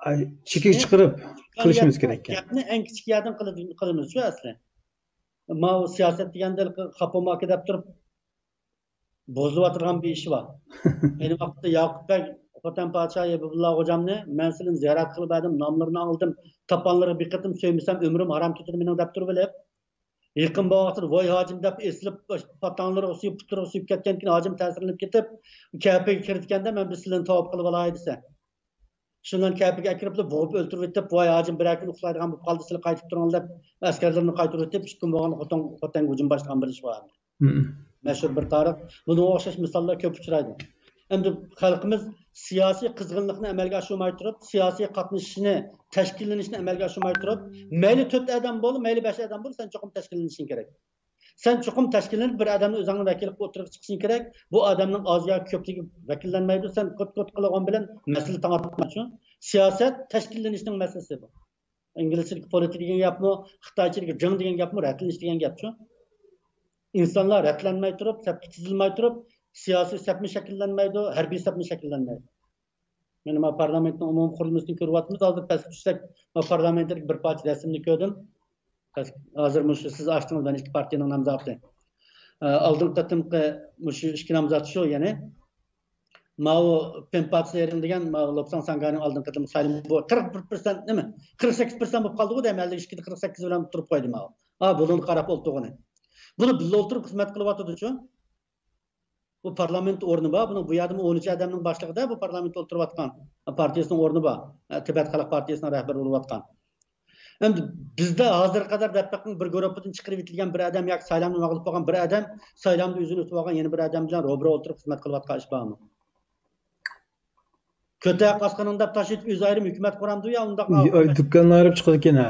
ئاي، چېكىگە چىقىرىپ قىلىشىمىز كېرەك ئىكەن. گەپنى ئەڭ كىچىك يەردىن قىلىمىز شۇ ئەسلى. ماۋۇ سىياسەت دېگەندە خاپا بولما ئاكا دەپ تۇرۇپ بۇزۇلۇۋاتىدىغان بىر ئىش بار. ئەينى ۋاقىتتا ياقۇپ بەگ خوتەن پادىشاھى ھەبىبۇللا خوجامنى مەن سىلىنى زىيارەت قىلىپ بەردىم، ناملىرىنى ئالدىم، تاپانلىرىغا بىر قېتىم سۆيمىسەم ئۆمرۈم ھارام كېتىدۇ مېنىڭ دەپ تۇرۇۋېلىپ، يېقىن بىر ۋاقىتتا ۋاي ھاجىم دەپ ئېسىلىپ پاتاڭلىرىغا سۆيۈپ پۇتلىرىغا سۆيۈپ كەتكەندىن كېيىن ھاجىم تەسىرلىنىپ كېتىپ كەپىگە كىرىدىكەندە مەن بىر سىلىنى تاۋاپ قىلىپ ئالاي دېسە. شۇنىڭ كەپىگە ئەكىرىپلا بوغۇپ ئۆلتۈرۈۋېتىپ، ۋاي ھاجىم بىرەر كۈن ئۇخلايدىغان بولۇپ قالدى، سىلەر قايتىپ تۇرۇڭلار دەپ ئەسكەرلىرىنى قايتۇرۇۋېتىپ، ئىككى كۈن بولغاندا خوتەن خوتەنگە ھۇجۇم باشلىغان بىر ئىش بار. مەشھۇر بىر تارىخ. بۇنىڭغا ئوخشاش مىساللار كۆپ ئۇچرايدۇ. ئەمدى خەلقىمىز سىياسىي قىزغىنلىقنى ئەمەلگە ئاشۇرماي تۇرۇپ، سىياسىي قاتنىشىشنى، تەشكىللىنىشنى ئەمەلگە ئاشۇرماي تۇرۇپ، مەيلى تۆت ئادەم بول، مەيلى بەش ئادەم بول، سەن چوقۇم تەشكىللىنىشىڭ كېرەك. سەن چوقۇم تەشكىللىنىپ بىر ئادەمنى ئۆزۈڭنى ۋەكىل قىلىپ ئوتتۇرىغا چىقىشىڭ كېرەك. بۇ ئادەمنىڭ ئاز ياكى كۆپلۈكى ۋەكىللەنمەيدۇ. سەن كوت كوت قىلغان بىلەن مەسىلە تاڭاتمايدۇ. سىياسەت تەشكىللىنىشنىڭ مەسىلىسى بۇ. ئىنگلىزچىدىكى پولىتىكا دېگەن گەپمۇ، خىتايچىدىكى جېڭ دېگەن گەپمۇ رەتلىنىش دېگەن گەپچۇ. ئىنسانلار رەتلەنمەي تۇرۇپ، سەپكە تىزىلماي تۇرۇپ، سىياسىي سەپمۇ شەكىللەنمەيدۇ، ھەربىي سەپمۇ شەكىللەنمەيدۇ. مانا ما پارلامېنتنىڭ ئومۇمىي قۇرۇلمىسىنى كۆرۈۋاتىمىز. ھازىر پەسكە چۈشسەك، ما پارلامېنتتىكى بىر پارچە رەسىمنى كۆردۈم. ھازىر مۇشۇ سىز ئاچتىڭىز، مانا ئىككى پارتىيەنىڭ نامزاتى. ئە، ئالدىنقى قېتىمقى مۇشۇ ئىككى نامزات شۇ، يەنى ماۋۇ پېنپاتسېرىڭ دېگەن ماۋۇ لوپساڭ ساڭگانىڭ ئالدىنقى قېتىم سايلىمى بۇ قىرىق بىر پىرسەنت نېمە؟ قىرىق سەككىز پىرسەنت بولۇپ قالدىغۇ دەيمەن، ئەللىك ئىككىدە قىرىق سەككىز بىلەن تۇرۇپ قويدى ماۋۇ. ھا، بۇنىڭغا قاراپ ئولتۇرغىنى. بۇنى بىللە ئولتۇرۇپ خىزمەت قىلىۋاتىدۇچۇ. بۇ پارلامېنت ئورنى بار، بۇنىڭ بۇ يەردىمۇ ئون ئۈچ ئادەمنىڭ باشلىقىدا بۇ پارلامېنتتا ئولتۇرۇۋاتقان پارتىيىسىنىڭ ئورنى بار. تىبەت خەلق پارتىيىسىنىڭ رەھبىرى بولۇۋاتقان. ئەمدى بىزدە ھازىرغا قەدەر دەپ بېقىڭ، بىر گۇرۇپپىدىن چىقىرىۋېتىلگەن بىر ئادەم ياكى سايلامدا مەغلۇپ بولغان بىر ئادەم سايلامدا ئۆزىنى ئۇتۇپ ئالغان يەنە بىر ئادەم بىلەن روبىرو ئولتۇرۇپ خىزمەت قىلىۋاتقان ئىش بارمۇ؟ كۆتەك قاسقىنىڭ دەپ تاشلىۋېتىپ ئۆزى ئايرىم ھۆكۈمەت قۇرامدۇ يا ئۇنداق؟ دۇكاننى ئايرىپ چىقىدىكەن ھە.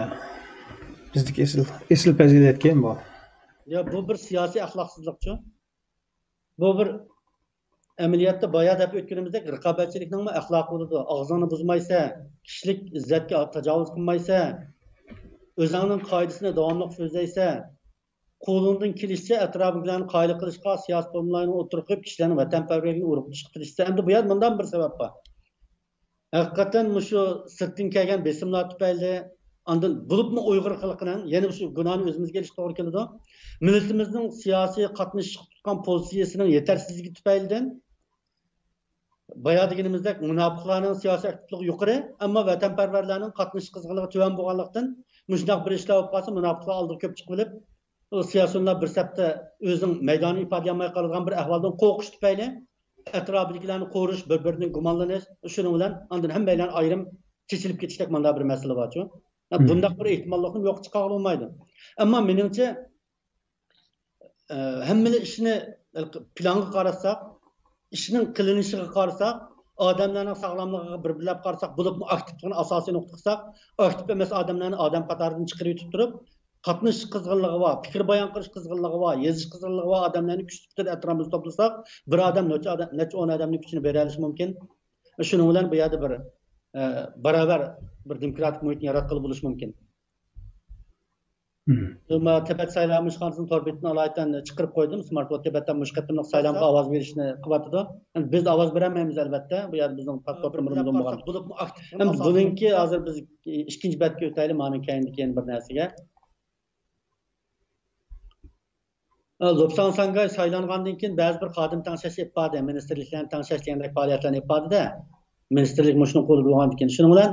بىزدىكى ئېسىل، ئېسىل پەزىلەتكەن بۇ. يا بۇ بىر سىياسىي ئەخلاقسىزلىقچۇ. بۇ بىر ئەمەلىيەتتە بايا دەپ ئۆتكىنىمىزدەك رىقابەتچىلىكنىڭمۇ ئەخلاقى بولىدۇ. ئاغزىڭنى بۇزمايسەن، كىشىلىك ئىززەتكە تاجاۋۇز قىلمايسەن، ئۆزۈڭنىڭ قائىدىسىنى داۋاملىق سۆزلەيسەن، قولۇڭدىن كېلىشىچە ئەتراپىدىكىلەرنى قايىل قىلىشقا، سىياسىي تورمىلارنى ئوتتۇرىغا قويۇپ، كىشىلەرنىڭ ۋەتەنپەرۋەرلىكىنى ئۇرۇق تۇتۇشقا تىرىشىسەن. ئەمدى بۇ يەردە مۇنداق بىر سەۋەب بار. ھەقىقەتەن مۇشۇ سىرتتىن كەلگەن بېسىملار تۈپەيلى، ئاندىن بولۇپمۇ ئۇيغۇر خەلقىنىڭ يەنە مۇشۇ گۇناھنى ئۆزىمىزگە ئېلىشقا توغرا كېلىدۇ. مىللىتىمىزنىڭ سىياسىي قاتنىشىشقا تۇتقان پوزىتسىيىسىنىڭ يېتەرسىزلىكى تۈپەيلىدىن، بايا دېگىنىمىزدەك، مۇناپىقلارنىڭ سىياسىي ئاكتىپلىقى يۇقىرى، ئەمما ۋەتەنپەرۋەرلەرنىڭ قاتنىشىش قىزغىنلىقى تۆۋەن بولغانلىقتىن، مۇشۇنداق بىر ئىشلار بولۇپ قالسا، مۇناپىقلار ئالدىغا كۆپ چىقىۋېلىپ، ئۇ سىياسىيونلار بىر سەپتە ئۆزىنىڭ مەيدانىنى ئىپادىلىيەلمەي قالىدىغان بىر ئەھۋالدىن قورقۇش تۈپەيلى، ئەتراپىدىكىلەرنى قورۇش، بىر-بىرىدىن گۇمانلىنىش، شۇنىڭ بىلەن ئاندىن ھەممەيلەن ئايرىم چېچىلىپ كېتىشتەك مانداق بىر مەسىلە بارچۇ. بۇنداق بىر ئېھتىماللىقنى يوققا چىقارغىلى بولمايدۇ. ئەمما مېنىڭچە، ئە، ھەممىلا ئىشنى پىلانغا قاراتساق، ئىشنىڭ قىلىنىشىغا قارىساق، ئادەملەرنىڭ ساغلاملىقىغا بىر بىرلەپ قارىساق، بولۇپمۇ ئاكتىپلىقىنى ئاساسىي نۇقتا قىلساق، ئاكتىپ ئەمەس ئادەملەرنى ئادەم قاتارىدىن چىقىرىۋېتىپ تۇرۇپ، قاتنىشىش قىزغىنلىقى بار، پىكىر بايان قىلىش قىزغىنلىقى بار، يېزىش قىزغىنلىقى بار ئادەملەرنى كۈچ سۈپىتىدە ئەتراپىمىزدا توپلىساق، بىر ئادەم نەچچە ئادەم، نەچچە ئون ئادەمنىڭ كۈچىنى بېرەلىشى مۇمكىن. شۇنىڭ بىلەن بۇ يەردە بىر، ئە، باراۋەر بىر دېموكراتىك مۇھىتنى ياراتقىلى بولۇشى مۇمكىن. مم. شۇ ما تىبەت سايلام ئىشخانىسىنىڭ تور بېتىدىن ئالايىتەن چىقىرىپ قويدۇم. سمارت ۋوت تىبەتتە مۇشۇ قېتىملىق سايلامغا ئاۋاز بېرىشنى قىلىۋاتىدۇ. ئەمدى بىز ئاۋاز بېرەلمەيمىز، ئەلۋەتتە. بۇ يەردە بىزنىڭ پاسپورتىمىز بولمىغان. ئەمدى بۇنىڭكى ھازىر بىز ئىككىنچى بەتكە ئۆتەيلى، مانىڭ كەينىدىكى يەنە بىر نەرسىگە. لوپساڭ ساڭگاي سايلانغاندىن كېيىن بەزى بىر خادىم تەڭشەش ئېلىپ باردى، مىنىستىرلىكلەرنى تەڭشەش دېگەندەك پائالىيەتلەرنى ئېلىپ باردى-دە. مىنىستىرلىك مۇشۇنى قولىدا بولغاندىكىن. شۇنىڭ بىلەن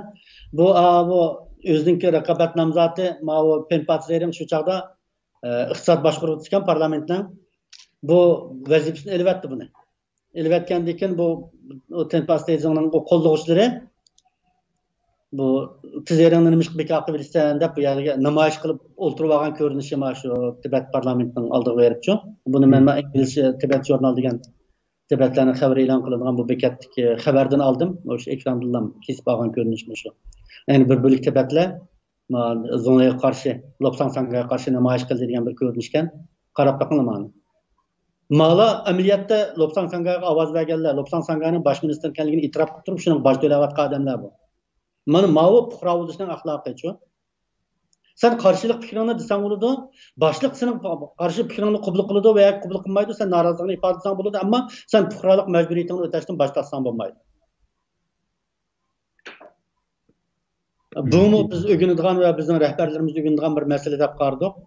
بۇ، ئا، بۇ ئۆزىنىڭكى رىقابەت نامزاتى، ماۋۇ پېنپاتسېرىڭ شۇ چاغدا، ئە، ئىقتىساد باشقۇرغۇچىسى ئىكەن پارلامېنتنىڭ. بۇ ۋەزىپىسىنى ئېلىۋەتتى بۇنى. ئېلىۋەتكەندىن كېيىن بۇ، بۇ پېنپاتسېرىڭنىڭ قوللىغۇچىلىرى بۇ تېزېرىڭنى نېمىشقا بىكار قىلىۋېتىسەن دەپ بۇ يەرگە نامايىش قىلىپ ئولتۇرۇپ ئالغان كۆرۈنۈشى مانا شۇ تىبەت پارلامېنتىنىڭ ئالدىغا بېرىپچۇ. بۇنى مەن، مم، مانا ئىنگلىزچە تىبەت ژۇرنال دېگەن تىبەتلەرنىڭ خەۋىرى ئېلان قىلىنغان بۇ بېكەتتىكى خەۋەردىن ئالدىم. مۇشۇ ئېكراندىنلا كېسىپ ئالغان كۆرۈنۈشمۇ شۇ. يەنى بىر بۆلەك تىبەتلەر، ما، زۇڭلىغا قارشى، لوپساڭ ساڭگايغا قارشى نامايىش قىلدى دېگەن بىر كۆرۈنۈشكەن. قاراپ بېقىڭلار مانا. مالا ئەمەلىيەتتە لوپساڭ ساڭگايغا ئاۋاز بەرگەنلەر، لوپساڭ ساڭگاينىڭ باش مىنىستىر ئىكەنلىكىنى ئېتىراپ قىلىپ تۇرۇپ، شۇنىڭغا باج تۆلەۋاتقان ئادەملەر بۇ. مانا ماۋۇ پۇقرا بولۇشنىڭ ئەخلاقىچۇ. سەن قارشىلىق پىكرىڭنى دېسەڭ بولىدۇ، باشلىق سېنىڭ قارشى پىكرىڭنى قوبۇل قىلىدۇ ۋە قوبۇل قىلمايدۇ، سەن نارازىلىقىنى ئىپادىلىسەڭ بولىدۇ، ئەمما سەن پۇقرالىق مەجبۇرىيىتىڭنى ئۆتەشتىن باش تارتساڭ بولمايدۇ. بۇمۇ بىز ئۆگىنىدىغان ۋە بىزنىڭ رەھبەرلىرىمىز ئۆگىنىدىغان بىر مەسىلە دەپ قارىدۇق.